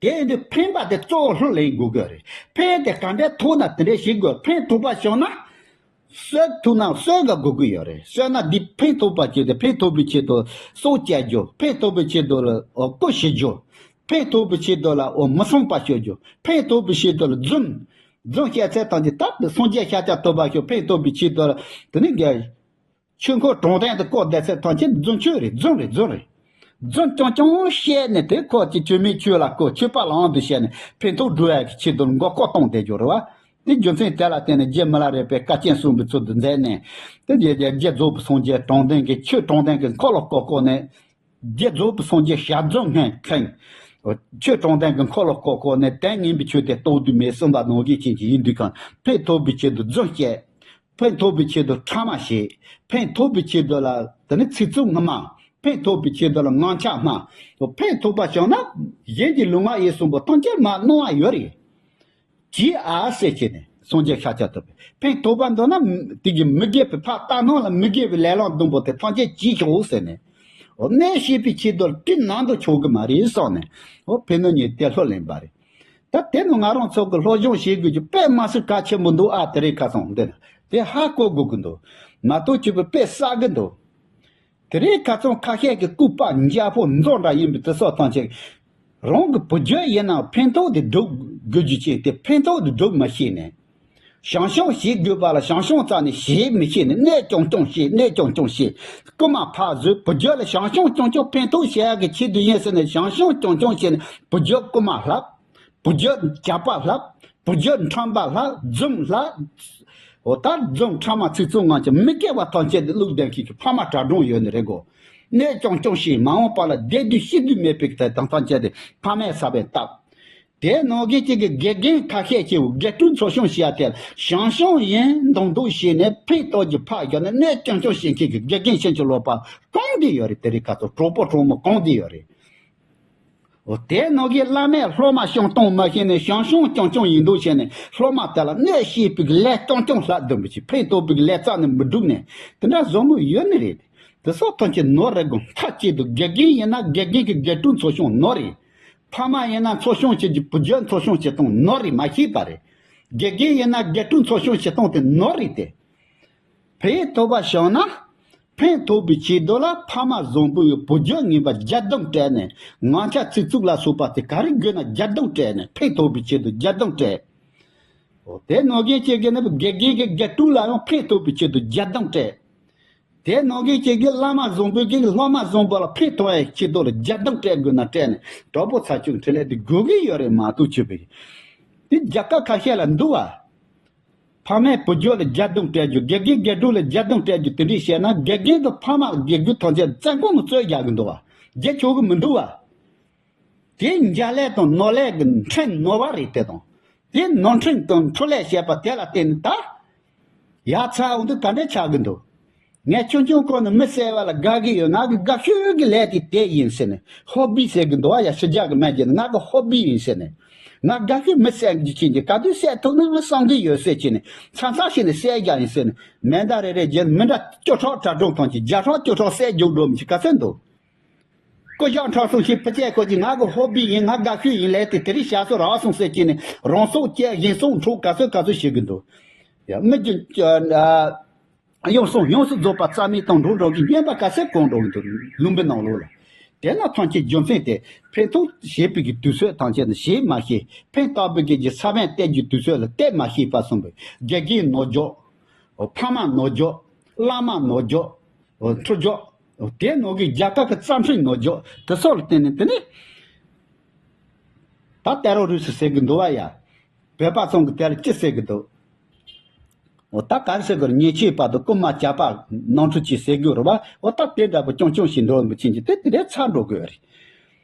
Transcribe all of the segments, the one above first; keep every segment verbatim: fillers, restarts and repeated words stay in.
དེ་ཡིན་དུས་ཕན་པ་དེ་གཙོ་བོ་ལྷུར་ལེན་དགོས་ཀྱི་རེད། ཕན་དེ་ག་འདྲས་ཐོགས་ན་དེ་འདྲས་བྱེད་དགོས། ཕན་ཐོགས་པ་བྱུང་ན། གསོད་ཐུབ་ན་གསོད་ག་དགོས་ཀྱི་ཡོད་རེད། གསོད་ན་འདི་ཕན་ཐོགས་པ་བྱེད་དེ། ཕན་ཐོགས་པའི་ཆེད་དུ་སྲོག་བཅད་རྒྱུ། ཕན་ཐོགས་པའི་ཆེད་དུ་ལ་ཨོ་རྐུ་བྱེད་རྒྱུ། ཕན་ཐོགས་པའི་ཆེད་དུ་ལ་ཨོ་མི་སྲུན་པ་གཅོད་རྒྱུ། ཕན་ཐོགས་པའི་ཆེད་དུ་ལ་རྫུན། རྫུན་བཤད་ཚད་ཐམས་ཅད་ད་དེ་སངས་རྒྱས་ཤཱཀྱ་ཐུབ་པ་ཤོག་ཕན་ཐོགས་པའི་ཆེད་དུ་ལ་དེ་ནི་རྒྱལ། ཆོས་འཁོར་དྲུང་ལྡན་དུ་བསྐོ་བསྡད་ཚད་ཐམས་ཅད་རྫུན་ཆོས་རེད། རྫུན་རེད། རྫུན་རེད། རྫུན་རྐྱང་རྐྱང་བཤད་ནས་དེ་ཁོ་ཅི་ཆོས་མེད་ཆོས་ལ་བསྐོ། ཆོས་པ་ལའང་དུ་བཤད་ནས་ཕན་ཐོགས་སྒྲུབ་ཡག་གི་ཆེད་དུ་མགོ་སྐོར་གཏོང་བསྡད་རྒྱུ་རེད་བ། དེ་རྒྱུ་མཚན་དེ་ལ་བརྟེན་ནས་རྗེ་མི་ལ་རས་པས་བཀའ་བསྟན་གསུངས་པའི་ཚུལ་དུ་མཛད་ནས། དེ་རྗེ་རྗེ་རྗེ་རྫོགས་པའི་སངས་རྒྱས་དྲུང་ལྡན་གྱི་ཆོས་དྲུང་ལྡན་གྱི་འཁོར་ལོ་བསྐོར་བསྐོར་ནས། རྗེ་རྫོགས་པའི་སངས་རྒྱས་ཞབས་འཛུམ་མཁན་མཁན། ཆོས་དྲུང་ལྡན་གྱི་འཁོར་ལོ་བསྐོར་བསྐོར་ནས་དོན་ངན་པའི་ཆོས་དེ་རྟོགས་དུས་མེད་གསུངས་པ་ནང་བཞིན་ཅན་གྱི་ཡིན་དུས་ཀྱང་ཕན་ཐོགས་པའི་ཆེད་དུ་རྫུན་བཤད། ཕན་ཐོགས་པའི་ཆེད་དུ་ཕྲ་མ་བཤད། ཕན་ཐོགས་པའི་ཆེད་དུ་ལ་དེ་ནི་ཚིག་རྩུབ་ངན་སྨྲ། ཕན་ཐོགས་པའི་ཆེད་དུ་ལ་ངན་ཕྱག་སྨྲ། ཕན་ཐོགས་པ་བྱུང་ན་གཞན་གྱི་ལུས་ངག་ཡིད་གསུམ་པོ་ཐམས་ཅད་མ་གནང་བ་ཡོད་རེད། གྱིས་ཨ་ཟེར་བྱས་ནས་སངས་རྒྱས་ཤཱཀྱ་ཐུབ་པས་ཕན་ཐོགས་པ་འདོད་ན་དེ་གི་མི་དགེ་བའི་ཕ་ལྟ་སྣང་ལ་མི་དགེ་བའི་ལས་ལམ་སྡོམ་པོ་དེ་ཐམས་ཅད་གྱིས་ཤོག་ཟེར་ནས། འོ་གནས་ཤེས་པའི་ཆེད་དུ་དེ་ནང་དུ་ཆོག་གི་མ་རེད་བསམ་ནས། འོ་ཕན་ནུས་གཉིས་དེ་ལྷུར་ལེན་པ་རེད། ད་དེ་ནི་ང་རང་ཚོ་གི་སློབ་སྦྱོང་བྱེད་དགོས་ཀྱི་དཔེ་མ་སྲིད་གལ་ཆེན་པོ་འདུག་ཨ། དེ་རིང་ཁ་སང་འདི་ན་དེ་ཧ་གོ་དགོས་ཀྱི་འདུག་མ་གཏོགས་ཁྱོད་པའི་དཔེ་བསགས་ཀྱི་འདུག་དེ་རིང་ཁ་སང་ཁ་ཤས་ཀྱི་ལྐུགས་པ་འཇའ་ཕོག་མཛོ་འདྲ་ཡིན་པའི་དེ་སོགས་ཐམས་ཅད་རང་གི་བུ་རྒྱུད་ཡིན་ན་ཕན་ཐོགས་དེ་སྒྲུབ་དགོས་རྒྱུ་ཅིག་དེ་ཕན་ཐོགས་དེ་སྒྲུབ་མ་ཤེས་ནས། ཞང་ཞུང་བྱེད་དགོས་པ་ལ་ཞང་ཞུང་རྩ་ནས་བྱེད་མི་ཤེས་ནས་གནས་ཀྱང་ཀྱང་བྱེད། གནས་ཀྱང་ཀྱང་བྱེད། རྐུ་མ་ཕར་བཟོས། བུ་རྒྱུད་ལ་ཞང་ཞུང་ཀྱང་ཀྱང་ཕན་ཐོགས་བྱེད་ཡག་གི་ཆེད་དུ་ཡིན་ཟེར་ནས་ཞང་ཞུང་ཀྱང་ཀྱང་བྱེད་ནས་བུ་རྒྱུད་རྐུ་མ་ལྷབ། བུ་རྒྱུད་ཇག་པ་ལྷབ། བུ་རྒྱུད་ཁྲམ་པ་ལྷབ། རྫུན་ལྷབ། འོ་ད་རྫུན་ཕྲ་མ་ཚིག་རྩུབ་ངན་ཅན་མི་དགེ་བ་ཐམས་ཅད་དེ་བླུགས་བསྡད་མཁན་གྱི་ཕ་མ་དགྲ་གྲོགས་ཡོད་ནི་རེད་གོ། གནས་ཀྱང་ཀྱང་བྱེད། མ་འོངས་པ་ལ་བདེ་དུས་སྐྱིད་དུས་མེད་པའི་གི་དེ་དང་ཐམས་ཅད་དེ་ཕ་མས་ས་བོན་བཏབ། དེ་ནང་བཞིན་གཅིག་གི་དགེ་རྒན་ཁ་ཤས་ཀྱིས་དགེ་ཕྲུག་འཚོ་སྐྱོང་བྱེད་ཡ་དེ་ཞང་ཞུང་ཡིན་མདོག་མདོག་བྱས་ནས་ཕན་ཐོགས་ཀྱི་ཕར་བཞག་ནས་གནས་ཀྱང་ཀྱང་བྱེད་མཁན་གྱི་དགེ་རྒན་ཕྱིན་ཅི་ལོག་པ་གང་དེ་ཡོད་རེད། དེ་རིང་ཁ་སང་གྲོགས་པོ་གྲོགས་མོ་གང་དེ་ཡོད་རེད། འོ་དེ་ནང་བཞིན་བླ་མས་སློབ་མ་སྐྱོང་གཏོང་མ་ཤེས་ནས་ཞང་ཞུང་ཀྱང་ཀྱང་ཡིན་མདོག་བྱས་ནས་སློབ་མ་དེ་ལ་གནོད་བྱེད་པའི་ལས་ཀྱང་ཀྱང་ལྷག་འདོན་པ་ཞིག་ཕན་ཐོགས་པའི་ལས་རྩ་ནས་མི་སྒྲུབ་ནས་དེ་འདྲ་བཟོ་མུས་ཡོད་ནི་རེད། དེ་སོགས་ཐམས་ཅད་ནོར་རེད་དགོས། མཐའ་གཅིག་ཏུ་དགེ་རྒན་ཡིན་ན་དགེ་རྒན་གྱི་དགེ་ཕྲུག་འཚོ་སྐྱོང་ནོར་རེད། ཕ་མ་ཡིན་ན་འཚོ་སྐྱོང་བྱེད་རྒྱུ་བུ་རྒྱུད་འཚོ་སྐྱོང་བྱེད་སྟངས་ནོར་རེད་མ་ཤེས་པ་རེད། དགེ་རྒན་ཡིན་ན་དགེ་ཕྲུག་འཚོ་སྐྱོང་བྱེད་སྟངས་དེ་ནོར་རེད་དེ། ཕན་ཐོགས་པ་བྱུང་ན། ཕན་ཐོགས་པའི་ཆེད་དུ་ལ་ཕ་མ་བཟང་པོ་ཡི་བུ་རྒྱུད་ངན་པ་རྒྱ་སྡོམ་སྤྲད་ནས་ངན་ཆགས་ཚིག་རྩུབ་ལ་སོགས་པ་དེ་ག་རེ་དགོས་ན་རྒྱ་སྡོམ་སྤྲད་ནས་ཕན་ཐོགས་པའི་ཆེད་དུ་རྒྱ་སྡོམ་སྤྲད། འོ་དེ་ནང་བཞིན་བྱེད་དགོས་ན་དགེ་རྒན་གྱི་དགེ་ཕྲུག་ལ་ཡང་ཕན་ཐོགས་པའི་ཆེད་དུ་རྒྱ་སྡོམ་སྤྲད། དེ་ནང་བཞིན་བྱེད་དགོས་བླ་མ་བཟང་པོ་གིས་སློབ་མ་བཟང་པོ་ལ་ཕན་ཐོགས་ཡའི་ཆེད་དུ་ལ་རྒྱ་སྡོམ་སྤྲད་དགོས་ན་སྤྲད་ནས་གྲོགས་པོ་ཚ་ཆུང་འཕྲིན་ལས་དེ་དགོས་ཀྱི་ཡོད་རེད་མ་གཏོགས་ཆོས་པའི། དེ་རྒྱལ་ཁབ་ཁ་ཤས་ལ་འདུག་བ། ཕ་མས་བུ་རྒྱུད་ལ་རྒྱ་སྡོམ་སྤྲད་རྒྱུ། དགེ་རྒན་དགེ་ཕྲུག་ལ་རྒྱ་སྡོམ་སྤྲད་རྒྱུ་དེ་འདྲས་བྱས་ན་དགེ་རྒན་དང་ཕ་མ་དགེ་རྒན་ཐམས་ཅད་བཙན་ཁང་ནང་བཙོས་རྒྱག་གི་འདུག་བ། རྒྱ་ཆོག་གི་མི་འདུག་བ། དེ་འཇའ་ལས་དང་ནོར་ལས་ཀྱི་ཕྲན་ནོར་བ་རེད། དེ་དང་དེ་ནོར་ཕྲན་དང་འཕྲོ་ལས་བྱས་པ་དེ་ལ་བརྟེན་ནས་ད་ཡ་ཚ་འོང་དུས་ག་འདྲས་ཆགས་ཀྱི་འདུག་ངས་ཆུང་ཆུང་སྐབས་ནས་མི་བསད་པ་ལ་དགའ་གི་ཡོད། ང་གི་དགའ་ཤོས་ཀྱི་ལས་དེ་དེ་ཡིན་ཟེར་ནས་ཧོ་བི་ཟེར་གི་འདུག་བ། ཡ་ཕྱི་རྒྱལ་གི་སྨན་རྒྱལ་ནས་ང་གི་ཧོ་བི་ཡིན་ཟེར་ནས། ང་དགའ་ཤོས་མི་བསད་རྒྱུ་ཅན་གྱི་ག་དུས་བསད་ཐུབ་ན་ང་བསམ་གི་ཡོད་ཟེར་གྱི་ནས་ཚ་ཚ་བྱས་ནས་བསད་རྒྱག་ཡིན་ཟེར་ནས་མེ་མདའ་རེ་རེ་བརྒྱབ་ནས་མི་འདྲ་བཅུ་ཕྲག་གྲྭ་གྲོང་ཐང་གི་བརྒྱ་ཕྲག་བཅུ་ཕྲག་བསད་རྒྱུ་འགྲོ་མི་ཅི་ག་ཚོད་འདུག་སྐུ་ཞབས་ཁྲ་གསུམ་ཞིག་ཕི་ཅེ་ཁོ་ཅི་ང་གི་ཧོ་བི་ཡིན། ང་དགའ་ཤོས་ཡིན་ལས་དེ་དེ་རིང་ཞག་སོ་རག་སོང་ཟེར་གྱི་ནས་རང་སྲོག་བཅད་གཞན་སྲོག་འཕྲོག་ག་ཚོད་ག་ཚོད་བྱེད་གི་འདུག་ཡ་མི་རྒྱུ་ཡོངས་སུ་ཡོངས་སུ་རྫོགས་པ་རྩ་མེད་དང་འགྲོ་འགྲོ་གི་བསྙེན་པ་ག་ཚད་གང་འགྲོ་གི་འདུག་ལུང་པའི་ནང་ལོགས་ལ། དེ་ལ་ཐམས་ཅད་རྒྱུ་མཚན་དེ་ཕན་ཐོགས་བྱེད་པའི་གི་དུས་ཚོད་ཐམས་ཅད་ནི་བྱེད་མ་ཤེས། ཕན་བཏགས་པའི་གི་ས་བོན་གཏད་རྒྱུའི་དུས་ཚོད་ལ་གཏད་མ་ཤེས་པ་གསུངས་པའི་དགེ་རྒན་ནོར་འཇོག་ཕ་མ་ནོར་འཇོག་བླ་མ་ནོར་འཇོག་འཁྲུལ་འཇོག་དེ་ནང་གི་རྒྱལ་ཁབ་ཀྱི་རྩ་ཁྲིམས་ནོར་འཇོག་དེ་སོགས་ལ་བརྟེན་ནས་དེ་ནི། ད་ཏེ་རོ་རི་སི་ཟེར་གི་འདུག་བ་ཡ། བོད་པ་ཚང་གི་དེ་ལ་ཅི་ཟེར་གི་འདུག་འོ་ད་ག་རེ་ཟེར་དགོས་རེད། ཉེས་ཆད་བར་དུ་རྐུན་མ་ཇག་པ་ནང་འཁྲུག་ཅིག་ཟེར་དགོས་རེད་བ། འོ་ད་དེ་འདྲ་པོ་རྐྱང་རྐྱང་ཞིག་འགྲོ་མི་ཕྱིན་གྱི་དེ་དེ་འདྲའི་ཚར་འགྲོ་དགོས་རེད།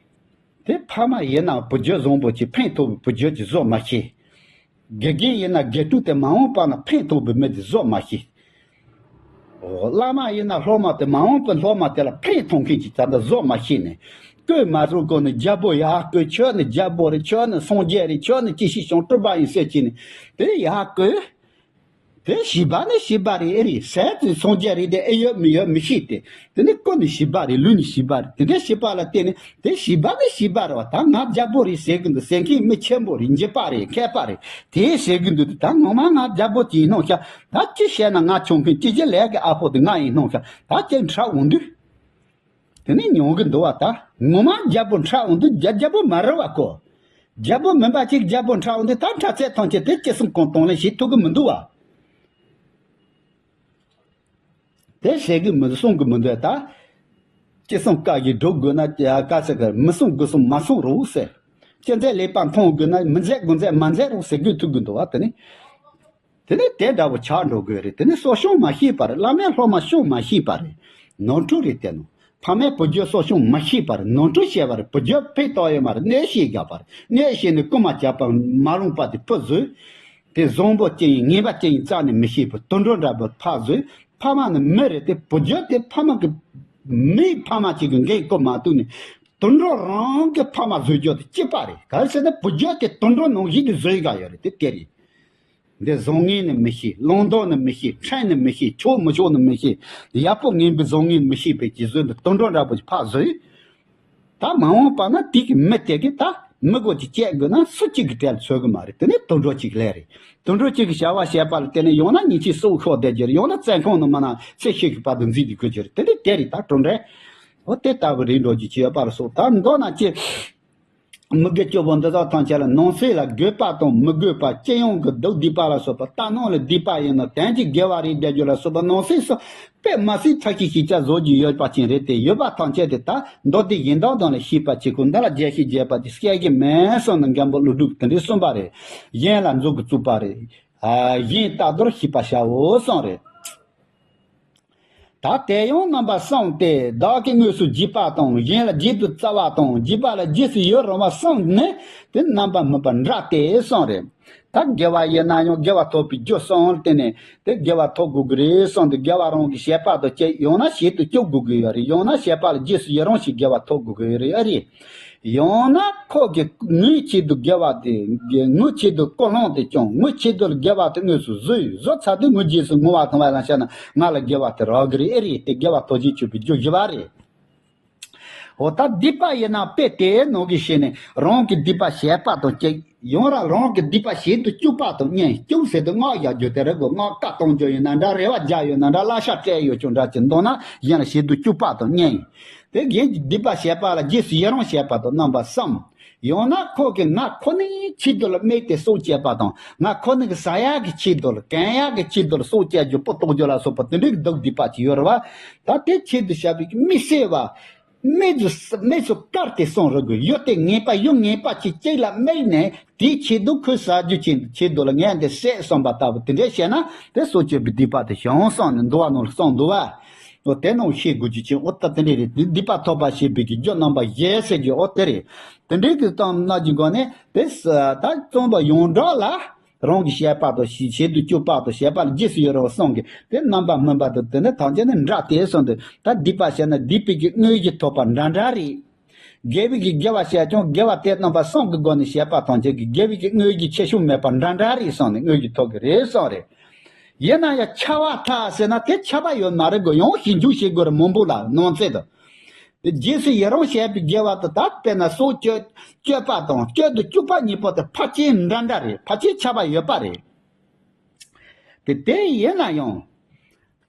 དེ་ཕ་མ་ཡིན་ན་བུ་རྒྱུད་བཟང་པོ་ཅིག་ཕན་ཐོགས་པའི་བུ་རྒྱུད་ཅིག་བཟོ་མ་ཤེས། དགེ་རྒན་ཡིན་ན་དགེ་ཕྲུག་དེ་མ་འོངས་པ་ན་ཕན་ཐོགས་པའི་མི་དེ་བཟོ་མ་ཤེས། འོ་བླ་མ་ཡིན་ན་སློབ་མ་དེ་མ་འོངས་པའི་སློབ་མ་དེ་ལ་ཕན་ཐོགས་མཁན་ཅིག་ད་ལྟ་བཟོ་མ་ཤེས་ནས། བསྐོས་མ་རུང་གོ་ནས་རྒྱལ་པོ་ཡར་བསྐོས། ཁྱོད་ནི་རྒྱལ་པོ་རེད། ཁྱོད་ནི་སངས་རྒྱས་རེད། ཁྱོད་ནི་ཅི་ཞིག་བྱང་སྤྲུལ་པ་ཡིན་ཟེར་གྱིས་ནས་དེ་ཡར་བསྐོས། དེ་བྱིས་པ་ནི་བྱིས་པ་རེད། ཨེ་རེད། ཟས་དེ་སངས་རྒྱས་རེད་དེ། ཨེ་ཡོད་མི་ཡོད་མི་ཤེས་ཏེ། དེ་ནི་ཀུན་ནས་བྱིས་པ་རེད། ལུས་ནི་བྱིས་པ་རེད། དེ་འདྲའི་བྱིས་པ་ལ་བརྟེན་ནས་དེ་བྱིས་པ་ནི་བྱིས་པ་རེད་བ། ད་ང་རྒྱལ་པོ་རེད་ཟེར་གི་འདུག་ཟེར་མཁན་མི་ཆེན་པོ་རེད། འཇིགས་པ་རེད། མཁས་པ་རེད། དེ་ཟེར་གི་འདུག་ད་ངོ་མ་ང་རྒྱལ་པོ་དེ་ཡིན་སྣང་ཤག་ད་ཅི་བཤད་ན་ང་ཆུང་མཁན། ཅི་བྱེད་ལས་ཀྱི་ཨ་ཕོ་དེ་ང་ཡིན་སྣང་ཤག་ད་ཅི་འཁྲབ་འོང་དུས། དེ་ནས་མྱོང་གི་འདུག་བ། ད་ངོ་མ་རྒྱལ་པོ་འཁྲབ་འོང་དུས་རྒྱ་རྒྱལ་པོ་མ་རེད་བ་ཁོ། རྒྱལ་པོ་མིན་པ་ཅིག་རྒྱལ་པོ་འཁྲབ་འོང་དུས་ད་འཁྲབ་ཚད་ཐམས་ཅད་དེ་ཅི་གསུང་གང་གཏོང་ལེན་བྱེད་ཐུབ་གི་མི་འདུག་བ། དེ་ཟེར་གི་མི་གསུང་གི་མི་འདུག་ད་ཅི་གསུང་བཀའ་བཞིན་སྒྲུབ་དགོས་ན་བཀའ་ཟེར་གི། མི་གསུང་དགོས་གསུང་མ་གསུང་རོགས་ཟེར། ཅི་མཛད་ལེགས་པར་མཐོང་དགོས་ན་མི་མཛད་དགོས་མཛད་མ་མཛད་རོགས་ཟེར་དགོས་ཐུག་གི་འདུག་བ། དེ་ནི། དེ་ནས་དེ་འདྲ་བོ་ཆགས་འགྲོ་དགོས་རེད། དེ་ནས་གསོ་སྐྱོང་མ་ཤེས་པ་རེད། བླ་མས་སློབ་མ་སྐྱོང་མ་ཤེས་པ་རེད། ནོར་འཁྲུལ་རེད་དེ་ནོ། ཕ་མས་བུ་རྒྱུད་གསོ་སྐྱོང་མ་ཤེས་པ་རེད། ནོར་འཁྲུལ་བྱས་པ་རེད། བུ་རྒྱུད་ཕེ་ཏོག་ཡོད་མ་རེད། གནོད་བྱེད་རྒྱག་པ་རེད། གནོད་བྱེད་ནས་རྐུ་མ་རྒྱག་པ་མ་རུངས་པ་དེ་ཕུ་བཟོས། དེ་བཟང་པོ་ཅི་ཡིན་ངན་པ་ཅི་ཡིན་རྩ་ནས་མི་ཤེས་པར་དུད་འགྲོ་འདྲ་པོ་ཕར་བཟོས། ཕ་མ་ནི་མི་རེད་དེ། བུ་རྒྱུད་དེ་ཕ་མ་གི་མིའི་ཕ་མ་ཅིག་གི་འགན་བསྐུར་མ་ཐུབ་ནས་དུད་འགྲོ་རང་གི་ཕ་མ་བཟོས་རྒྱུ་དེ་གཅིག་པ་རེད། ག་རེ་ཟེར་ན་བུ་རྒྱུད་དེ་དུད་འགྲོ་ནང་བཞིན་དུ་བཟོས་བཞག་ཡོད་རེད། དེ་དེ་རེད། འདི་བཟང་ངན་ནི་མི་ཤེས། བླང་དོར་ནི་མི་ཤེས། ཕྲན་ནི་མི་ཤེས། ཆོག་མི་ཆོག་ནི་མི་ཤེས། ཡག་པོ་ངན་པའི་བཟང་ངན་མི་ཤེས་པའི་རྗེས་བཟོས་འདི་དུད་འགྲོ་འདྲ་པོ་ཞིག་ཕར་བཟོས། ད་མ་འོངས་པ་ན་དེ་གི་མི་དེ་གི་ད་མི་དགོས་ཀྱི་སྐྱེ་དགོས་ན་སུ་གཅིག་གི་གྲལ་ཚོད་གི་མ་རེད། དེ་ནི་དུད་འགྲོ་གཅིག་ལས་རེད། དུད་འགྲོ་གཅིག་གི་བྱ་བ་བྱས་པ་ལ་བརྟེན་ནས་ཡང་ན་ཉིན་གཅིག་སྲོག་ཤོར་བསྡད་རྒྱུ་རེད། ཡང་ན་བཙོན་ཁང་ནང་མ་ན་ཚེ་ཤུལ་གི་བར་དུ་འཛིན་དུ་འགྱོ་རྒྱུ་རེད། དེ་ནི་དེ་རེད། ད་གྲུབ་འབྲས་འོ་དེ་ལྟ་བུ་རེད་འགྲོ་རྒྱུ་ཅི་ཡོད་པ་ལ་སོགས། ད་མདོར་ན་ཅི། མི་དགེ་བཅུ་པོ་འདི་དག་ཐམས་ཅད་ལ་ནང་གསེས་ལ་དགོས་པ་དང་མི་དགོས་པ། སྤྱི་ཡོངས་ཀྱི་སྡུག་སྡིག་པ་ལ་སོགས་པ། ལྟ་སྣང་ལ་སྡིག་པ་ཡིན་ན་དོན་གྱི་དགེ་བ་རེད་བསྡད་རྒྱུ་ལ་སོགས་པ་ནང་གསེས་སུ་དཔེ་མ་སྲིད་ཕྲ་ཞིང་ཞིབ་ཆ་བཟོ་རྒྱུ་ཡོད་པ་ཅན་རེད་དེ། ཡོད་པ་ཐམས་ཅད་དེ་ད་མདོ་སྡེ་གཞན་དག་དང་ལ་ཤེས་པ་བྱེད་དགོས། འདི་ལ་རྒྱས་བཤད་རྒྱས་པ་དེ་སྐད་ཀྱིས་མིན་གསུངས་ནས་མགོན་པོ་ཀླུ་སྒྲུབ་དེ་འདྲས་གསུངས་པ་རེད། གཞན་ལ་མཛུབ་ཀྱིས་བཙུགས་པ་རེད། ཨ། གཞན་ལྟ་མདོར་ཤེས་པར་བྱའོ་གསུངས་རེད། ད་དེ་ཡང་རྣམ་པ་གསུམ་སྟེ། བདག་གིས་དངོས་སུ་བགྱིས་པ་དང་། གཞན་ལ་བགྱིད་དུ་སྩལ་བ་དང་། བགྱིས་པ་ལ་རྗེས་སུ་ཡི་རང་བ་གསུམ་ནི་དེ་རྣམ་པར་སྨིན་པ་འདྲ་སྟེ་གསུངས་རེད། ད་དགེ་བ་ཡིན་ན་ཡང་དགེ་བ་ཐོབ་པའི་རྒྱུ་གསུམ་ལ་བརྟེན་ནས་དེ་དགེ་བ་ཐོབ་དགོས་ཀྱི་རེད་གསུངས་ཏེ། དགེ་བ་རང་གི་བྱེད་པ་དང་བཅས་ཡང་ན་བྱེད་དུ་བཅུག་དགོས་ཀྱི་ཡོད་རེད། ཡང་ན་བྱེད་པ་ལ་རྗེས་སུ་ཡི་རང་ཞིག་དགེ་བ་ཐོབ་དགོས་ཀྱི་ཡོད་རེད། ཨ་རེད། ཡང་ན་ཁོ་གིས་ངའི་ཆེད་དུ་དགེ་བ་དེ། ངའི་ཆེད་དུ་ཀུན་སློང་དེ་བསྐྱངས། ངའི་ཆེད་དུ་དགེ་བ་དེ་དངོས་སུ་བཟོས། བཟོས་ཚར་དུས་ངའི་རྗེས་སུ་བསྔོ་བ་བཏང་བ་ལ་བྱས་ན་ང་ལ་དགེ་བ་དེ་རག་གི་རེད། ཨེ་རེད། དེ་དགེ་བ་ཐོབ་བྱེད་བཅུག་པའི་རྒྱུ་བཞི་པ་རེད། འོ་ད་སྡིག་པ་ཡིན་ན་དཔེ་དེའི་ནང་གི་བྱས་ནས་རང་གི་སྡིག་པ་བྱས་པ་དང་གཅིག་ཡང་རང་རང་གི་སྡིག་པ་བྱེད་དུ་བཅུག་པ་དང་གཉིས། བཅུག་ཟེར་དུས་སྔགས་བཞག་རྒྱུ་དེ་རེད་གོ། སྔགས་བཀའ་གཏོང་རྒྱུ་ཡིན་ན་འདྲ། རེ་བ་རྒྱག་ཡོད་ན་འདྲ། བསླབ་བྱ་སྤྲད་ཡོད་ཀྱང་འདྲ། ཅི་མདོར་ན་གཞན་ལ་བྱེད་དུ་བཅུག་པ་དང་གཉིས། དེ་གཞན་གྱི་སྡིག་པ་བྱས་པ་ལ་རྗེས་སུ་ཡི་རང་བྱས་པ་དང་རྣམ་པ་གསུམ། ཡང་ན་ཁོ་གིས་ང་ཁོ་ནའི་ཆེད་དུ་ལ་དམིགས་ཏེ་སྲོག་བཅད་པ་དང་། ང་ཁོ་ནའི་གི་ཟ་ཡག་གི་ཆེད་དུ་ལ་གོན་ཡག་གི་ཆེད་དུ་ལ་སྲོག་བཅད་རྒྱུ་སྤུ་གཏོགས་རྒྱུ་ལ་སོགས་པ་དེ་འདྲའི་གི་སྡིག་སྡིག་པ་ཅིག་ཡོད་རེད་བ། ད་དེ་ཆེད་དུ་བྱ་བའི་གི་དམིགས་བསལ་བ། དམིགས་སུ་དམིགས་སུ་བཀར་ཏེ་གསུངས་རེད་གོ། ཡུལ་དེ་ངན་པ་ཡུལ་ངན་པ་ཅིག་ཅིག་ལ་དམིགས་ནས་དེའི་ཆེད་དུ་ཁོས་ཟ་རྒྱུ་ཆེད་ཆེད་དུ་ལ་ངས་འདི་བསད་བསམ་པ་ལྟ་བུ་དེ་འདྲས་བྱས་ན་དེ་སྲོག་གཅོད་པའི་སྡིག་པ་དེ་བྱུང་གསུངས་ནས་འདུལ་བ་ནང་ལ་གསུངས་འདུག་བ། འོ་དེ་རྣམས་ཤེས་དགོས་རྒྱུ་ཅན། འོ་ད་དེ་འདྲས་རེད། དེ་སྡིག་པ་ཐོབ་པར་བྱེད་པའི་གི་རྒྱུ་རྣམ་པ་བཞི་ཟེར་རྒྱུ་འོ་དེ་རེད། དེ་འདྲས་ཀྱི་སྟངས་སྣ་གི་སྒོ་ནས་དེ་ད་རྩོམ་པ་ཡོངས་གྲགས་ལ། རང་གི་བྱེད་པ་དང་བྱེད་བྱེད་དུ་བཅུག་པ་དང་བྱེད་པ་ལ་རྗེས་སུ་ཡི་རང་བ་གསུམ་གྱིས་དེ་རྣམ་པར་སྨིན་པ་དང་དེ་ནི་ཐམས་ཅད་ནི་འདྲ་སྟེ་གསུངས་ཏེ། ད་སྡིག་པ་བྱས་ན་སྡིག་པའི་གི་དངོས་གཞི་ཐོབ་པ་འདྲ་འདྲ་རེད། དགེ་བའི་གི་དགེ་བ་བྱས་ཀྱང་དགེ་བ་དེ་རྣམ་པ་གསུམ་གྱི་སྒོ་ནས་བྱས་པ་ཐམས་ཅད་ཀྱི་དགེ་བའི་གི་དངོས་གཞི་ཆེ་ཆུང་མེད་པ་འདྲ་འདྲ་རེད་གསུངས་ནས་དངོས་གཞི་ཐོབ་ཀྱི་རེད་གསུངས་རེད། ཡིན་ན་ཡང་ཁྱབ་པ་ཐལ་ཟེར་ན་དེ་ཁྱབ་པ་ཡོད་མ་རེད་གོ། ཡང་ཞིབ་འཇུག་བྱེད་དགོས་རེད་མང་པོ་ལ་ནང་ཚན་དུ། རྗེས་སུ་ཡི་རང་བྱས་པའི་དགེ་བ་དེ་དག་དཔེར་ན་སྲོག་གཅོད་གཅོད་པ་དང་གཅོད་དུ་བཅུག་པ་གཉིས་པོ་དེ་ཕལ་ཆེར་འདྲ་འདྲ་རེད། ཕལ་ཆེར་ཁྱབ་པ་ཡོད་པ་རེད། དེ་དེ་ཡིན་ན་ཡང་།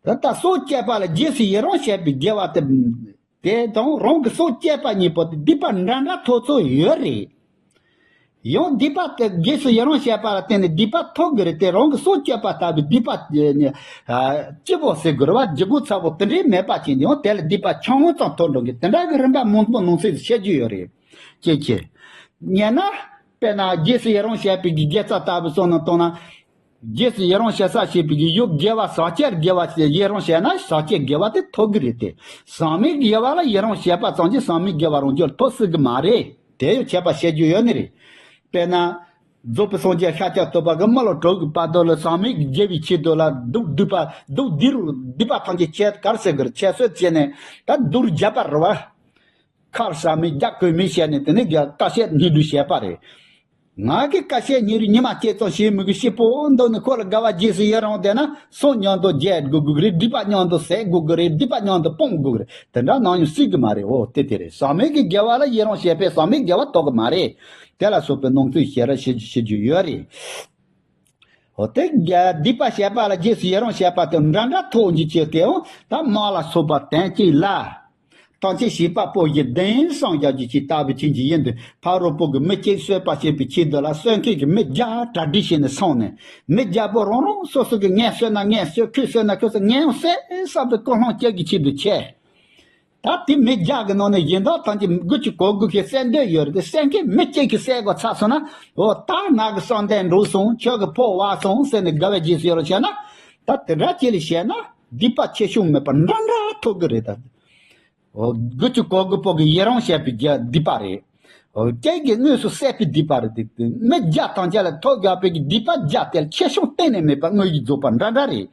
ད་ལྟ་སྲོག་གཅོད་པ་ལ་རྗེས་སུ་ཡི་རང་བྱས་པའི་དགེ་བ་དེ་དེ་དང་རང་གི་སྲོག་གཅོད་པ་གཉིས་པོ་དེ་སྡིག་པ་འདྲ་འདྲ་ཐོབ་ཚོད་ཡོད་རེད། ཡང་སྡིག་པ་དེ་རྗེས་སུ་ཡི་རང་བྱས་པ་ལ་བརྟེན་ནས་སྡིག་པ་ཐོབ་དགོས་རེད་དེ། རང་གི་སྲོག་གཅོད་པ་ལྟ་བུའི་སྡིག་པ་ཨ་སྐྱིད་པོ་ཟེར་དགོས་རེད་བ། ལྗིད་ཁོག་ཚ་པོ་དེ་འདྲའི་མེད་པ་ཅིག་ཡང་དེ་ལ་སྡིག་པ་ཆུང་ངུ་ཙམ་ཐོབ་འགྲོ་གི་དེ་འདྲ་གི་རིམ་པ་མང་པོ་ནང་གསེས་སུ་བཤད་རྒྱུ་ཡོད་རེད། ཅེས་བྱས། ཉེ་ན། དཔེར་ན་རྗེས་སུ་ཡི་རང་བྱས་པའི་གི་དགེ་རྩ་ལྟ་བུ་སོགས་ནང་བཏང་ན། རྗེས་སུ་ཡི་རང་བྱེད་ས་བྱེད་པའི་གི་ཡུལ་དགེ་བ་ཟག་བཅས་དགེ་བ་ཡི་རང་བྱས་ན་ཟག་བཅས་དགེ་བ་དེ་ཐོབ་གི་རེད་དེ། ཟག་མེད་དགེ་བ་ལ་ཡི་རང་བྱས་པ་ཙམ་གྱིས་ཟག་མེད་དགེ་བ་རང་རྒྱུད་ལ་ཐོབ་སྲིད་གི་མ་རེད། དེ་ཡང་ཁྱད་པར་བཤད་རྒྱུ་ཡོད་ནི་རེད། དཔེར་ན། རྫོགས་པའི་སངས་རྒྱས་ཤཱཀྱ་ཐུབ་པ་གི་མི་ལ་གྲོགས་ཀྱི་བར་དོ་ལ་ཟག་མེད་ཀྱི་དགེ་བའི་ཆེད་དུ་ལ་སྡུག་སྡིག་པ་སྡུག་སྡིག་རུ་སྡིག་པ་ཐམས་ཅད་ཁྱད་གར་ཟེར་གི་རེད། ཁྱད་གསོད་བྱས་ནས་ད་སྡུག་རུ་བརྒྱབ་པ་རེད་བ། ཁར་ཟག་མེད་རྒྱ་གོས་མེད་བྱས་ནས་དེ་ནས་རྒྱ་ཀ་བཤད་སྣེ་འདྲུ་བྱས་པ་རེད། ང་གི་ཁ་ཤས་ཉིན་རེ་ཉི་མ་བཅད་ཙམ་བྱེད་མི་དགོས། སྐྱིད་པོ་འདུག་ནས་ཁོ་ལ་དགའ་བ་རྗེས་སུ་ཡི་རང་བསྡད་ན་སོ་མཉམ་དུ་རྒྱལ་དགོས་དགོས་ཀྱི་རེད། སྡིག་པ་མཉམ་དུ་ཟད་དགོས་ཀྱི་རེད། སྡིག་པ་མཉམ་དུ་སྤོང་དགོས་ཀྱི་རེད། དེ་འདྲ་ནང་ཡང་སྲིད་གི་མ་རེད། འོ་དེ་དེ་རེད། ཟག་མེད་ཀྱི་དགེ་བ་ལ་ཡི་རང་བྱས་པས་ཟག་མེད་དགེ་བ་ཐོབ་གི་མ་རེད། དེ་ལ་སོགས་པའི་ནང་ཚུལ་ཞེ་དྲག་ཞེ་ཞེ་རྒྱུ་ཡོད་རེད། འོ་དེ་སྡིག་པ་བྱས་པ་ལ་རྗེས་སུ་ཡི་རང་བྱས་པ་དེ་འདྲ་འདྲ་ཐོག་འཇུག་ཅེས་དེའང་ད་དམག་ལ་སོགས་པ་དོན་གཅིག་ལ། ཐམས་ཅད་བྱིས་པ་པོ་ཡི་གདན་སངས་རྒྱས་ཀྱི་ཆེད་ལྟ་བུ་ཅན་གྱི་ཡིན་དུས་ཕ་རོལ་པོ་གི་མི་གཅིག་གསོད་པ་བྱེད་པའི་ཆེད་དུ་ལ་གསོད་མཁན་གྱི་མི་བརྒྱ་གྲ་སྒྲིག་བྱས་ནས་སོང་ནས་མི་བརྒྱ་པོ་རང་རང་སོ་སོ་གི་ངས་གསོད་ན་ངས་གསོད། ཁོས་གསོད་ན་ཁོས་གསོད། ངས་ཡང་གསོད་བསམ་པའི་ཀུན་སློང་སྐྱེ་གི་ཆེད་དུ་བྱས། ད་དེ་མི་བརྒྱ་གི་ནང་ནས་གཞན་དག་ཐམས་ཅད་དགུ་བཅུ་གོ་དགུ་གིས་བསད་འདོད་ཡོད་རེད་དེ་བསད་མཁན་མི་གཅིག་གིས་བསད་དགོས་ཚར་སོང་ན། འོ་ད་ང་གི་བསམ་གཏན་འགྲུབ་སོང་། ཁྱོད་ཀྱི་ཕོག་བ་སོང་ཟེར་ནས་དགའ་བའི་རྗེས་སུ་ཡི་རང་བྱས་ན། ད་དེ་འདྲ་ཅིག་ལ་བྱས་ན་སྡིག་པ་ཆེ་ཆུང་མེད་པར་འདྲ་འདྲ་ཐོབ་གི་རེད་ད། འོ་དགུ་བཅུ་གོ་དགུ་པོ་གི་ཡི་རང་བྱས་པའི་རྒྱུ་སྡིག་པ་རེད། འོ་ཁྱེད་ཀྱིས་དངོས་སུ་བསད་པའི་སྡིག་པ་རེད་དེ། མི་བརྒྱ་ཐམས་ཅད་ལ་ཐོབ་དགོས་པའི་གི་སྡིག་པ་བརྒྱ་དེ་ལ་ཆེ་ཆུང་གཏན་ནས་མེད་པ་དངོས་ཀྱི་རྫོགས་པ་འདྲ་འདྲ་རེད།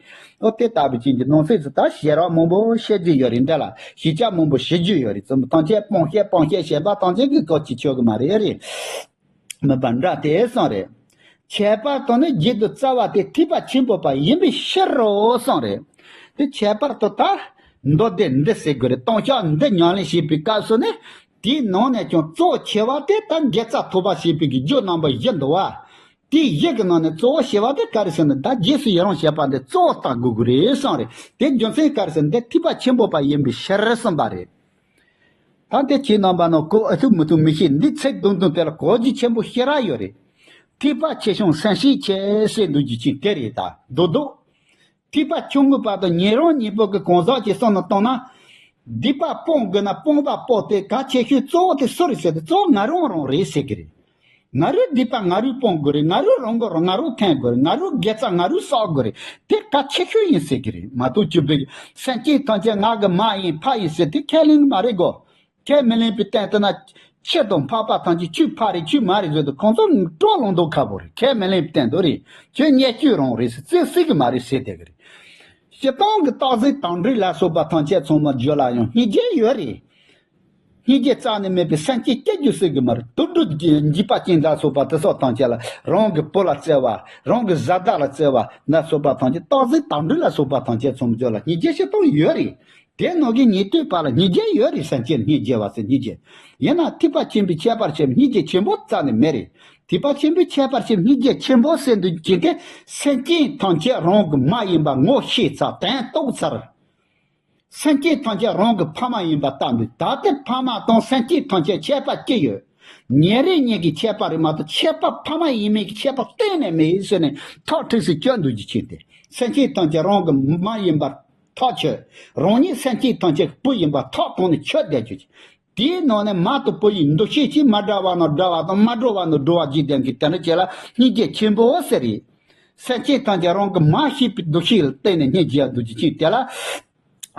འོ་དེ་ལྟ་བུ་ཅན་གྱི་ནང་གསེས་སུ་ད་ཞལ་རག་མང་པོ་བཤད་རྒྱུ་ཡོད་རེད། འདྲ་ལ་ཞིབ་ཆ་མང་པོ་བཤད་རྒྱུ་ཡོད་རེད། ཙམ་ཐམས་ཅད་སྤོང་བཤད་སྤོང་བཤད་བྱས་པ་ཐམས་ཅད་ཀྱི་སྐབས་ཀྱི་ཆོག་གི་མ་རེད་རེད། མིན་པ་འདྲ་དེ་གསུངས་རེད། ཁྱད་པར་དུ་ནི་རྒྱུད་དུ་རྩ་བ་དེ་ཐེག་པ་ཆེན་པོ་པ་ཡིན་པའི་ཕྱིར་རོ་གསུངས་རེད། དེ་ཁྱད་པར་དུ་ད་མདོ་སྡེ་འདི་ཟེར་དགོས་རེད། ལྟུང་བཤགས་འདི་ཉམས་ལེན་བྱེད་པའི་སྐབས་སུ་ནི་དེའི་ནང་ནས་ཀྱང་གཙོ་ཆེ་བ་དེ་ད་དགེ་རྩ་ཐོབ་པ་བྱེད་པའི་གི་རྒྱུ་རྣམ་པ་བཞི་འདུག་བ། དེའི་བཞི་གི་ནང་ནས་གཙོ་བོ་ཆེ་བ་དེ་ག་རེ་ཟེར་ན་ད་རྗེས་སུ་ཡི་རང་བྱེད་པ་འདི་གཙོ་བོ་བལྟ་དགོས་ཀྱི་རེད་གསུངས་རེད། དེ་རྒྱུ་མཚན་ག་རེ་ཟེར་ན་འདི་ཐེག་པ་ཆེན་པོ་པ་ཡིན་པའི་ཕྱིར་གསུངས་པ་རེད། ད་དེ་ཁྱེད་རྣམ་པ་རྣམས་གོ་ཨ་ཐུབ་མི་ཐུབ་མི་ཤེས། འདི་ཚིག་དུམ་དུམ་དེ་ལ་གོ་རྒྱུ་ཆེན་པོ་ཞེ་དྲག་ཡོད་རེད། ཐེག་པ་ཆེ་ཆུང་སེམས་ཤེས་ཆེ་ཟེར་འདུག་རྒྱུ་ཅིག་དེ་རེད། ད་རྡོག་རྡོག་ཐེག་པ་ཆུང་ངུའི་བར་དུ་ཉན་རང་གཉིས་པོ་གི་གང་ཟག་ཅིག་བསམ་བློ་བཏང་ན། སྡིག་པ་སྤོང་དགོས་ན་སྤོང་བ་པོ་དེ་གལ་ཆེ་ཤོས་གཙོ་བོ་དེ་སུ་རེད་ཟེར་ཏེ་གཙོ་བོ་ང་རང་རང་རེད་ཟེར་གི་རེད། ང་རོའི་སྡིག་པ་ང་རོས་སྤོང་དགོས་རེད། ང་རོས་རང་གི་རང་ང་རོས་འཐེན་དགོས་རེད། ང་རོའི་དགེ་རྩ་ང་རོས་བསགས་དགོས་རེད། དེ་གལ་ཆེ་ཤོས་ཡིན་ཟེར་གི་རེད། མ་གཏོགས་ཅི་བས་སེམས་ཅན་ཐམས་ཅད་ང་གི་མ་ཡིན་ཕ་ཡིན་ཟེར་དེ་ཁས་ལེན་གི་མ་རེད་གོ། ཁས་མི་ལེན་པའི་སྟེང་དུ་ན་ཁྱི་དང་ཕག་པ་ཐམས་ཅད་ཁྱོད་ཕ་རེད་ཁྱོད་མ་རེད་ཟེར་དུས་ཁོང་ཚོ་སྤྲོ་ལོང་མདོག་ཁ་པོ་རེད། ཁས་མི་ལེན་པའི་སྟེང་དུ་རེད། ཁྱོད་བརྙས་བཅོས་རང་རེད་ཟེར་བརྩི་སྲིད་གི་མ་རེད་ཟེར་བསྡད་གི་རེད། སྤྱིར་བཏང་གི་རྟག་འཛིན་དང་འདྲིས་ལ་སོགས་པ་ཐམས་ཅད་ཚང་མ་རྒྱུད་ལ་ཡང་སྙིང་རྗེ་ཡོད་རེད། སྙིང་རྗེ་རྩ་ནས་མེད་པའི་སེམས་ཅན་སྐྱེ་རྒྱུ་སྲིད་གི་མ་རེད། དུད་འགྲོ་འཇིགས་པ་ཅན་ལ་སོགས་པ་དེ་སོགས་ཐམས་ཅད་ལ་རང་གི་བུ་ལ་བརྩེ་བ་རང་གི་བཟའ་ཟླ་ལ་བརྩེ་བ་ལ་སོགས་པ་ཐམས་ཅད་རྟག་འཛིན་དང་འདྲིས་ལ་སོགས་པ་ཐམས་ཅད་ཚང་མ་རྒྱུད་ལ་སྙིང་རྗེ་སྤྱིར་བཏང་ཡོད་རེད། དེ་ནང་གི་ཉན་ཐོས་པ་ལ་སྙིང་རྗེ་ཡོད་རེད། སེམས་ཅན་སྙིང་རྗེ་བ་ཟེར་སྙིང་རྗེ། ཡིན་ན་ཐེག་པ་ཆེན་པོའི་ཁྱད་པར་ཆེན་སྙིང་རྗེ་ཆེན་པོ་རྩ་ནས་མེད་རེད། ཐེག་པ་ཆེན་པོའི་ཁྱད་པར་ཆེན་སྙིང་རྗེ་ཆེན་པོ་ཟེར་འདུག་ཅིང་དེ་སེམས་ཅན་ཐམས་ཅད་རང་གི་མ་ཡིན་པ་ངོ་ཤེས་ཚར་དོན་རྟོགས་ཚར། སེམས་ཅན་ཐམས་ཅད་རང་གི་ཕ་མ་ཡིན་པ་ལྟ་འདུག་ད་ལྟའི་ཕ་མ་དང་སེམས་ཅན་ཐམས་ཅད་ཁྱད་པར་ཅི་ཡོད། ཉེ་རིང་གཉིས་ཀྱི་ཁྱད་པར་རེད་མ་གཏོགས་ཁྱད་པར་ཕ་མ་ཡིན་མིན་གྱི་ཁྱད་པར་གཏན་ནས་མེད་ཟེར་ནས་ཐག་ཁྲིགས་སུ་གཅོད་འདུག་རྒྱུ་ཅིག་སྟེ། སེམས་ཅན་ཐམས་ཅད་རང་གི་མ་ཡིན་པར་ཐག་ཆོད། རང་ཉིད་སེམས་ཅན་ཐམས་ཅད་ཀྱི་བུ་ཡིན་པར་ཐག་གོང་ནས་ཆོད་བསྡད་རྒྱུ་ཅིག་དེའི་ནང་ནས་མ་དང་བུ་ཡི་འདུ་ཤེས་ཀྱིས་མ་འདྲ་བ་ན་འདྲ་བ་དང་མ་འགྲོ་བ་ན་འགྲོ་བ་བརྒྱུད་ལྡན་གྱི་དེ་འདྲ་བྱས་ལ་སྙིང་རྗེ་ཆེན་པོ་ཟེར་རེད། སེམས་ཅན་ཐམས་ཅད་རང་གི་མ་ཤེས་པའི་འདུ་ཤེས་ལ་བརྟེན་ནས་སྙིང་རྗེ་འདུ་རྒྱུ་ཅིག་དེ་ལ།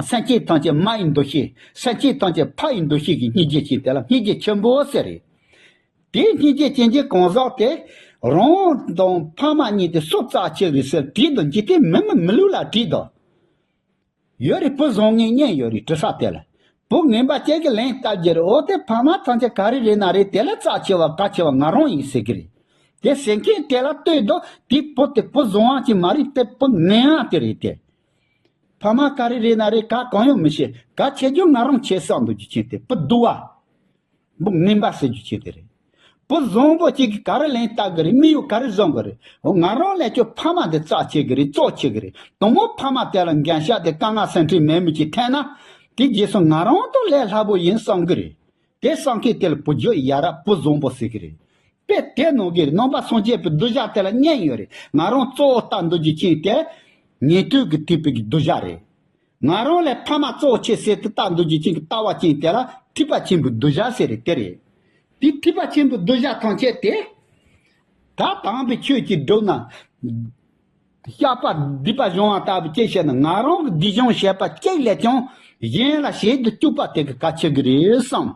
སེམས་ཅན་ཐམས་ཅད་མ་ཡི་འདུ་ཤེས། སེམས་ཅན་ཐམས་ཅད་ཕ་ཡི་འདུ་ཤེས་ཀྱི་སྙིང་རྗེ་ཅན་དེ་ལ་སྙིང་རྗེ་ཆེན་པོ་ཟེར་རེད། དེའི་སྙིང་རྗེ་ཅན་གྱི་གང་ཟག་དེ་རང་དང་ཕ་མ་གཉིས་དེ་སུ་རྩ་ཆེ་རེད་ཟེར་དྲིས་དང་འཇིག་རྟེན་མི་མི་མི་ལུས་ལ་དྲིས་དང་། ཡོད་རེད། བུ་བཟང་ངན་གཉིས་ཡོད་རེད། དྲི་ས་དེ་ལ་བུ་ངན་པ་ཅན་གྱི་ལན་བཏབ་རྒྱུ་རེད། འོ་དེ་ཕ་མ་ཐམས་ཅད་ག་རེ་རེད་ན་རེད། དེ་ལ་རྩ་ཆེ་བ་གལ་ཆེ་བ་ང་རང་ཡིན་ཟེར་གི་རེད། དེ་ཟེར་མཁན་དེ་ལ་ལྟོས་དང་དེ་བུ་དེ་བུ་བཟང་བ་ཅིག་མ་རེད། དེ་བུ་ངན་བ་དེ་རེད་དེ། ཕ་མ་ག་རེ་རེད་ན་རེད། ག་གང་ཡང་མི་ཤེས། ག་བྱེད་རྒྱུ་ང་རང་བྱེད་བསམ་འདུག་རྒྱུ་ཅན་དེ་བུ་སྡུག་བ། བུ་ངན་པ་ཟེར་རྒྱུ་ཅན་དེ་རེད། བུ་བཟང་པོ་གཅིག་གིས་ག་རེ་ལན་བཏབ་གི་རེད། དམིགས་ཡུལ་ག་རེ་བཟུང་གི་རེད། འོ་ང་རང་ལས་ཀྱང་ཕ་མ་དེ་རྩ་ཆེ་གི་རེད། གཙོ་ཆེ་གི་རེད། དང་པོ་ཕ་མ་དེ་ལ་འགན་བཞག་དེ་དཀའ་ངལ་སེམས་ཁྲལ་མེད་མི་ཅིག་འཐེན་ན། དེ་རྗེས་སུ་ང་རང་དང་ལས་སླ་པོ་ཡིན་བསམ་གི་རེད། དེ་བསམ་མཁན་དེ་ལ་བུ་རྒྱུད་ཡ་རབས་བུ་བཟང་པོ་ཟེར་གི་རེད། དཔེ་དེ་ནང་གི་རྣམ་པ་སངས་རྒྱས་པའི་གདུལ་བྱ་དེ་ལ་གཉིས་ཡོད་རེད། ང་རང་གཙོ་བོ་ལྟ་འདུག་རྒྱུ་ཅན་དེ། ཉན་ཐོས་ཀྱི་ཐེག་པའི་གདུལ་བྱ་རེད། ང་རང་ལས་ཕ་མ་གཙོ་བོ་ཆེ་ཟེར་དུ་ལྟ་འདུག་རྒྱུ་ཅན་གྱི་ལྟ་བ་ཅན་དེ་ལ་ཐེག་པ་ཆེན་པོའི་གདུལ་བྱ་ཟེར་རེད། དེ་རེད། དེ་ཐེག་པ་ཆེན་པོའི་གདུལ་བྱ་ཐམས་ཅད་དེ། ད་དམ་པའི་ཆོས་ཀྱི་སྒྲུབ་ན། བཤགས་པ་སྡིག་པ་སྦྱོང་བ་ལྟ་བུ་ཅི་བྱས་ན་ང་རང་གི་སྡིག་སྦྱོང་བྱས་པ་གཅིག་ལས་ཀྱང་གཞན་ལ་བྱེད་དུ་བཅུག་པ་དེ་གི་གལ་ཆེ་གི་རེད་བསམ།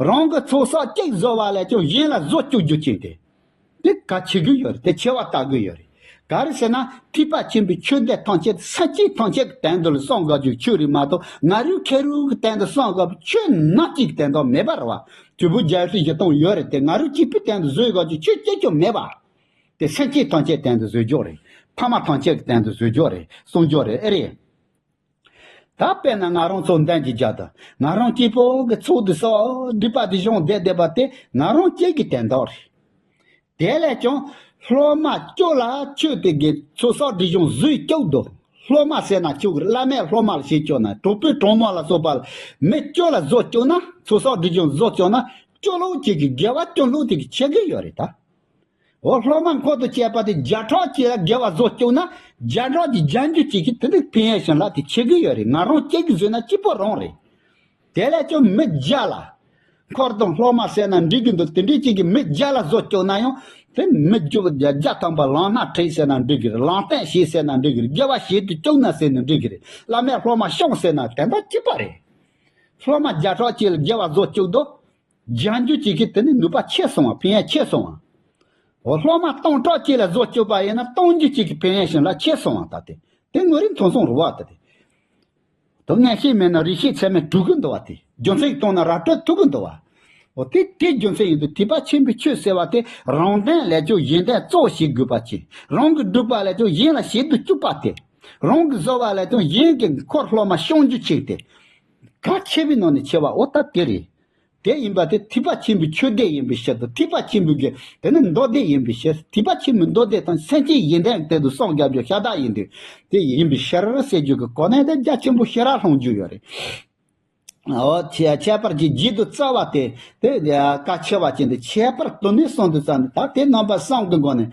རང་གི་ཚོགས་བསགས་གཅིག་བཟོ་བ་ལས་ཀྱང་གཞན་ལ་བཟོ་བཅུག་རྒྱུ་ཅན་དེ། དེ་གལ་ཆེ་གི་ཡོད་རེད། དེ་ཆེ་བ་ལྟ་གི་ཡོད་རེད། ག་རེ་ཟེར་ན་ཐེག་པ་ཆེན་པོའི་ཆོས་སྡེ་ཐམས་ཅད་སེམས་ཅན་ཐམས་ཅད་ཀྱི་དོན་དུ་ལ་སྲུང་དགོས་རྒྱུ་ཆོས་རེད་མ་གཏོགས། ང་རང་ཁེར་རོ་གི་དོན་དུ་སྲུང་དགོས་པའི་ཆོས་ནམ་གཅིག་གི་དོན་དག་མེད་པ་རེད་བ། དུས་བུ་རྒྱལ་སྲས་བཞི་སྟོང་ཡོད་རེད་དེ། ང་རང་གཅིག་པུའི་དོན་དུ་བཟོས་དགོས་རྒྱུ་ཆོས་གཅིག་ཀྱང་མེད་པ། དེ་སེམས་ཅན་ཐམས་ཅད་དོན་དུ་བཟོས་རྒྱུ་རེད། ཕ་མ་ཐམས་ཅད་ཀྱི་དོན་དུ་བཟོས་རྒྱུ་རེད། སྲུང་རྒྱུ་རེད། ཨེ་རེད། ད་དཔེར་ན་ང་རང་ཚོ་འདོན་གྱི་རྒྱ་དང་ང་རང་སྐྱེས་ཕོ་གི་ཚོགས་འདུ་སོགས་སྒྲིག་པ་འདི་གཞུང་བསྡད་བསྡད་པ་དེ་ང་རང་སྐྱེས་ཀྱི་དན་རྟགས་རེད། དེ་ལས་ཀྱང་སློབ་མ་སྐྱོ་ལ་ཆོས་དེ་གི་ཚོགས་བསགས་སྒྲིག་གཞུང་བཟོས་སྐྱོ་འདུག་སློབ་མ་ཟེར་ན་ཆོག་གི་རེད། བླ་མས་སློབ་མ་ལ་བྱེད་སྐྱོ་ན་གྲོགས་པོས་གྲོགས་མོ་ལ་སོགས་པ་ལ་མི་སྐྱོ་ལ་བཟོ་སྐྱོ་ན་ཚོགས་བསགས་སྒྲིག་གཞུང་བཟོ་སྐྱོ་ན་སྐྱོ་ལོ་ཅིག་གི་དགེ་བ་སྐྱོ་ལོ་དེ་གི་ཆེ་གི་ཡོད་རེད་ད། འོ་སློབ་མ་འཁོར་དུ་བཅས་པ་དེ་བརྒྱ་ཕྲག་གཅིག་ལ་དགེ་བ་བཟོ་བཅུག་ན་བརྒྱ་ཕྲག་གི་བརྒྱད་ཅུ་གཅིག་གིས་དེ་ནི་ཕན་ཡོན་བྱིན་རླབས་དེ་ཆེ་གི་ཡོད་རེད། ང་རང་གཅིག་གིས་བཟོས་ན་གཅིག་པོ་རང་རེད། དེ་ལས་ཀྱང་མི་བརྒྱ་ལ་འཁོར་དང་སློབ་མ་ཟེར་ན་འགྲིག་གི་འདུག་དེ་འདྲའི་གཅིག་གིས་མི་བརྒྱ་ལ་བཟོ་བཅུག་ན་ཡང་དེ་མི་བརྒྱ་བརྒྱ་ཐམ་པ་ལམ་སྣ་ཁྲིད་ཟེར་ན་འགྲིག་གི་རེད། ལམ་སྟོན་བྱེད་ཟེར་ན་འགྲིག་གི་རེད། དགེ་བ་བྱེད་དུ་བཅུག་ན་ཟེར་ན་འགྲིག་གི་རེད། བླ་མས་སློབ་མ་སྐྱོང་ཟེར་ན་དེ་འདྲ་གཅིག་པ་རེད། སློབ་མ་བརྒྱ་ཕྲག་གཅིག་ལ་དགེ་བ་བཟོ་བཅུག་འདུག་བརྒྱད་ཅུ་གཅིག་གིས་དེ་ནི་ནུས་པ་ཆེ་སོང་བ། ཕན་ཡོན་ཆེ་སོང་བ། འོ་སློབ་མ་སྟོང་ཕྲག་གཅིག་ལ་བཟོ་བཅུག་པ་ཡིན་ན་སྟོང་བརྒྱད་ཅུ་གཅིག་གི་ཕན་ཡོན་བྱིན་རླབས་ཆེ་སོང་བ། ད་དེ་དེ་ངོ་རིས་མཐོང་སོང་རུ་བ་ད་དེ། དོན་ངན་ཤེས་མེད་ན་རིགས་ཤེས་ཚད་མས་གྲུབ་གི་འདུག་བ། དེ་རྒྱུ་མཚན་གཏོང་ན་ར་སྤྲོད་ཐུབ་གི་འདུག་བ། འོ་དེ་དེ་རྒྱུ་མཚན་ཡིན་དུས་ཐེག་པ་ཆེན་པོའི་ཆོས་ཟེར་བ་དེ་རང་དོན་ལས་ཀྱང་གཞན་དོན་གཙོ་བྱེད་དགོས་པ་ཅིག་རང་གི་སྒྲུབ་པ་ལས་ཀྱང་གཞན་ལ་བྱེད་དུ་བཅུག་པ་དེ། རང་གི་བཟོ་བ་ལས་ཀྱང་གཞན་གྱི་འཁོར་སློབ་མ་སྐྱོང་རྒྱུ་ཅིག་དེ། གལ་ཆེ་བའི་ནང་ནས་ཆེ་བ་འོ་ད་དེ་རེད། དེ་ཡིན་པ་དེ་ཐེག་པ་ཆེན་པོའི་ཆོས་སྡེ་ཡིན་པའི་ཕྱིར་དུ། ཐེག་པ་ཆེན་པོའི་གི་དེ་ནི་མདོ་སྡེ་ཡིན་པའི་ཕྱིར། ཐེག་པ་ཆེན་པོའི་མདོ་སྡེ་དང་སེམས་ཅན་གཞན་དོན་དེ་དུ་སངས་རྒྱས་པའི་ཤ་སྟག་ཡིན་དུས་དེ་ཡིན་པའི་ཕྱིར་ཟེར་རྒྱུ་གི་གོ་གནས་དེ་རྒྱ་ཆེན་པོ་ཞེ་དྲག་ལྷུང་རྒྱུ་ཡོད་རེད། འོ་ཁྱད་ཁྱད་པར་གྱི་རྗེས་སུ་བརྩི་བ་དེ་དེ་གལ་ཆེ་བ་ཅན་དེ་ཁྱད་པར་དུ་ནི་གསུངས་དུས་ཙམ་ནས་ད་དེ་རྣམ་པ་གསུམ་གྱི་སྒོ་ནས་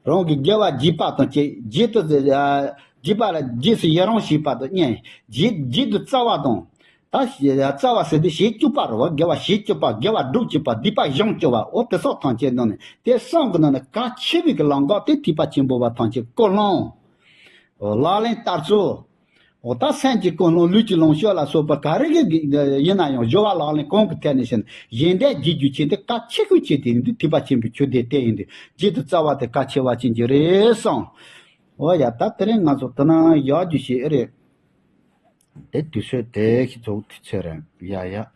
རང་གི་དགེ་བ་རྒྱས་པ་དང་བཅས། རྗེས་སུ་རྒྱས་པ་ལ་རྗེས་སུ་ཡི་རང་བྱེད་པ་དང་གཉིས། རྗེས་རྗེས་སུ་བརྩི་བ་དང་། ད་བརྩི་བ་ཟེར་དུས་བྱེད་བཅུག་པ་རེད་བ། དགེ་བ་བྱེད་བཅུག་པ། དགེ་བ་སྒྲུབ་བཅུག་པ། སྡིག་པ་སྦྱང་བཅུག་པ། འོ་དེ་སོགས་ཐམས་ཅད་ནང་ནས་དེ་གསུམ་གྱི་ནང་ནས་གལ་ཆེ་བའི་གི་ལམ་ཁ་དེ་ཐེག་པ་ཆེན་པོ་བ་ཐམས་ཅད་ཀུན་སློང་། ལག་ལེན་བསྟར་ཚུལ། འོ་ད་སེམས་ཀྱི་ཀུན་སློང་ལུས་ཀྱི་ལོངས་སྤྱོད་ལ་སོགས་པ་ག་རེ་གི་ཡིན་ན་ཡང་སྦྱོར་བ་ལག་ལེན་གང་གི་ཐད་ནས་བཤད་ན་གཞན་དོན་བགྱིད་རྒྱུ་ཆེད་དུ་གལ་ཆེ་ཤོས་ཆེད་དུ་ཡིན་དུས་ཐེག་པ་ཆེན་པོའི་ཆོས་སྡེ་དེ་ཡིན་དུས་རྗེས་སུ་བརྩི་བ་དེ་གལ་ཆེ་བ་ཅན་གྱི་རེད་གསུངས། འོ་ཡ་ད་དེ་རིང་ང་ཚོ་དེ་ན་ཡག་རྒྱུ་ཞིག་ཨེ་རེད། དེ་དུས་ཚོད་དེ་ཞིག་ཚོགས་དུས་ཚོད་རེད་ཡ་ཡ།